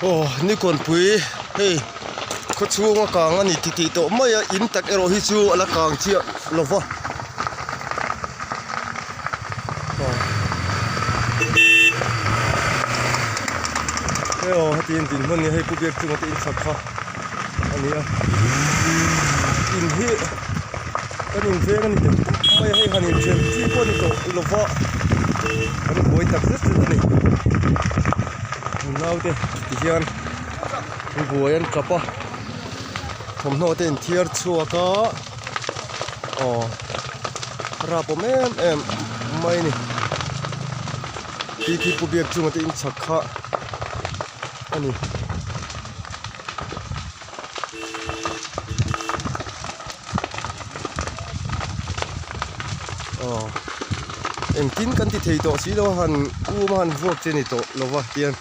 Aw Nikawnpui hei khaw chhung a kang a ni ti tih tawh mai a in tak erawh hi chu a la kang chiah lo va. Hei aw heti in dinhmun ni hei pu biak chunga te inchhak kha a ni a in hi kan inveng a ni deuh tawp mai a hei han inchen chi pawh a ni tawh lo va kan buai tak zet zet a ni naute ti hian buai an tap a thawmhnaw te inthiar chhuak a. Aw rap awm em em mai a ni khi pu biak chunga te in chhak kha a ni. Aw engtin kan ti thei tawh si lo a han um a han vuak che ni tawh lo va tiang.